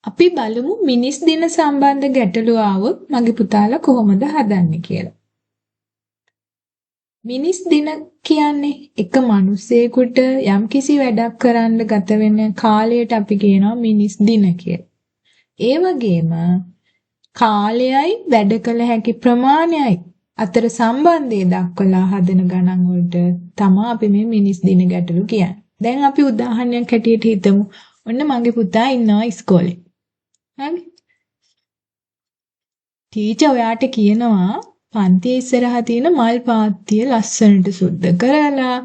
අපි බලමු මිනිස් දින සම්බන්ධ ගැටලුව ආවොත් මගේ පුතාලා කොහොමද හදන්නේ කියලා. මිනිස් දින කියන්නේ එක මිනිසෙකුට යම්කිසි වැඩක් කරන්න ගත වෙන කාලයට අපි කියනවා මිනිස් දින කියලා. ඒ වගේම කාලයයි වැඩ කළ හැකි ප්‍රමාණයයි අතර සම්බන්ධය දක්වලා හදන ගණන් වලට තමා අපි මේ මිනිස් දින ගැටලු කියන්නේ. දැන් අපි උදාහරණයක් හැටියට හිතමු. ඔන්න මගේ පුතා ඉන්නවා ඉස්කෝලේ. හරි. ටීචර් ඔයාට කියනවා පන්තියේ ඉස්සරහා තියෙන මල් පාත්තිය ලස්සනට සුද්ධ කරලා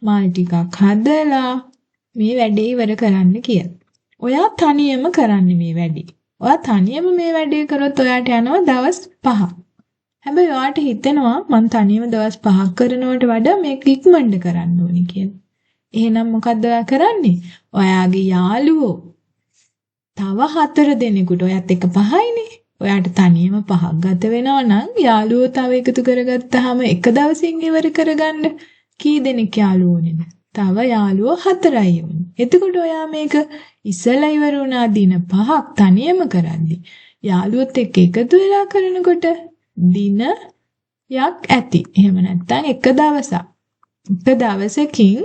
මල් ටිකක් හදලා මේ වැඩේ ඉවර කරන්න කියලා. ඔයා තනියම කරන්නේ මේ වැඩේ. ඔයා තනියම මේ වැඩේ කරොත් ඔයාට යනවා දවස් 5ක්. හැබැයි ඔයාට හිතෙනවා මං තනියම දවස් 5ක් කරනවට වඩා මේක ඉක්මනට කරන්න ඕනේ කියලා. එහෙනම් මොකද්ද ඔයා කරන්නේ? ඔයාගේ යාළුවෝ තව 4 දෙනෙකුට ඔයත් එක්ක 5යිනේ. ඔයාට තනියම 5ක් ගත වෙනවා නම් යාළුවෝ තව එකතු කරගත්තාම එක දවසින් ඉවර කරගන්න කී දෙනෙක් යාළුවෝ නේද? තව යාළුවෝ 4යි ඕනේ. එතකොට ඔයා මේක ඉස්සෙල්ලා ඉවර වුණා දින 5ක් තනියම කරද්දි යාළුවොත් එක්ක එකතු වෙලා කරනකොට දිනයක් ඇති. එහෙම නැත්නම් එක දවසක්. එක දවසකින්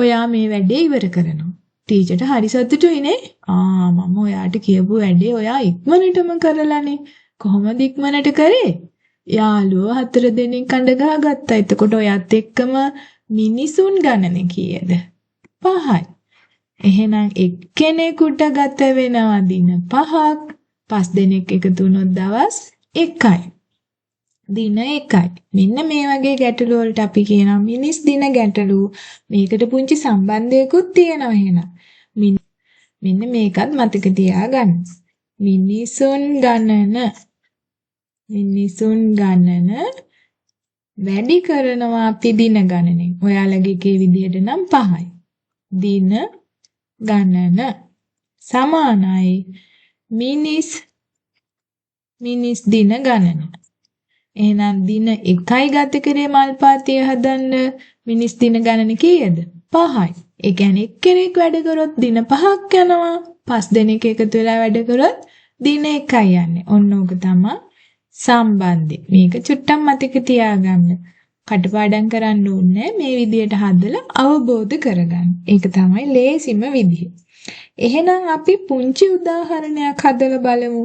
ඔයා මේ වැඩේ ඉවර කරනවා. ටීචර්ට හරි සතුටුයි නේ. ආ මම ඔයාට කියපු වැඩේ ඔයා ඉක්මනටම කරලානේ. කොහොමද ඉක්මනට කරේ? යාළුවෝ 4 දෙනෙක් අඬ ගහගත්තා. එතකොට ඔයත් එක්කම මිනිසුන් ගණන කීයද? 5යි. එහෙනම් එක්කෙනෙකුට ගත වෙනවා දින 5ක්. 5 දෙනෙක් එකතු වුණොත් දවස් 1යි. දින 1යි. මෙන්න මේ වගේ ගැටලු වලට අපි කියනවා මිනිස් දින ගැටලු. මේකට පුංචි සම්බන්ධයකුත් තියෙනවා එහෙනම්. මෙන්න මේකත් මතක තියාගන්න. මිනිසුන් ගණන වැඩි කරනවා අපි දින ගණනෙන්. ඔයාලගේ එකේ විදිහට නම් 5යි. දින ගණන සමානයි මිනිස් දින ගණන. එහෙනම් දින 1යි ගත කරේ මල් පාතිය හදන්න මිනිස් දින ගණන කීයද? 5යි. ඒ කියන්නේ එක්කෙනෙක් වැඩ කරොත් දින 5ක් යනවා. 5 දෙනෙක් එකතු වෙලා වැඩ කරොත් දින 1යි යන්නේ. ඔන්න ඕක තමයි සම්බන්ධය. මේක චුට්ටක් මතක තියාගන්න. කටපාඩම් කරන්න ඕනේ මේ විදියට හදලා අවබෝධ කරගන්න. ඒක තමයි ලේසිම විදිය. එහෙනම් අපි පුංචි උදාහරණයක් හදලා බලමු.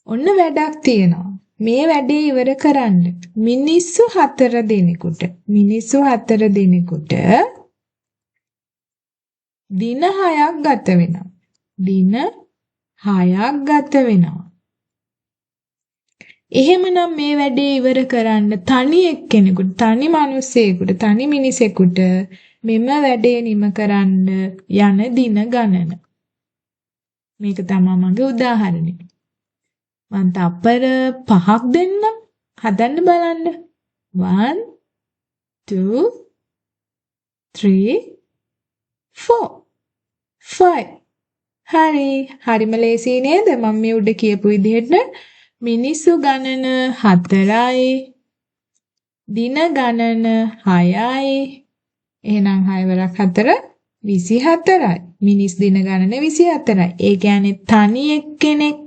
ඔන්න වැඩක් තියෙනවා. මේ වැඩේ ඉවර කරන්න මිනිස්සු 4 දෙනෙකුට දින 6ක් ගත වෙනවා. දින 6ක් ගත වෙනවා. එහෙමනම් මේ වැඩේ ඉවර කරන්න තනි එක්කෙනෙකුට, තනි මිනිසෙකුට, තනි මිනිසෙකුට මෙම වැඩේ නිම කරන්න යන දින ගණන. මේක තමයි මගේ උදාහරණය. මං තප්පර 5ක් දෙන්නම්. හදන්න බලන්න. 1 2 3 4 5. හරි. හරිම ලේසි නේද? මම මේ උඩ කියපු විදිහට මිනිස්සු ගණන 4යි, දින ගණන 6යි. එහෙනම් 6 වරක් 4 24යි. මිනිස් දින ගණන 24යි. ඒ කියන්නේ තනි එක්කෙනෙක්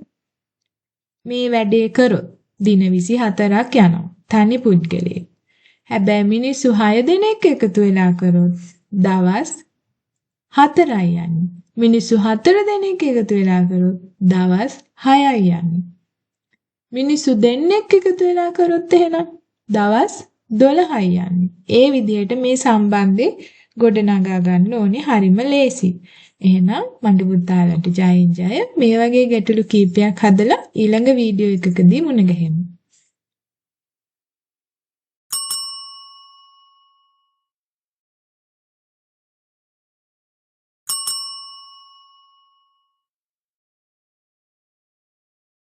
මේ වැඩේ කරොත් දින 24ක් යනවා. තනි පුද්ගලයෙක්. හැබැයි මිනිස්සු 6 දෙනෙක් එකතු වෙලා කරොත් දවස් 4යි යන්නේ. මිනිස්සු 4 දෙනෙක් එකතු වෙලා කරොත් දවස් 6යි යන්නේ. මිනිස්සු දෙන්නෙක් එකතු වෙලා කරොත් එහෙනම් දවස් 12යි යන්නේ. ඒ විදිහට මේ සම්බන්ධේ ගොඩනගා ගන්න ඕනේ. හරිම ලේසි. එහෙනම් මගේ පුතාලට ජයෙන් ජය. මේ වගේ ගැටලු කීපයක් හදලා ඊළඟ වීඩියෝ එකකදී මුණ ගැහෙමු.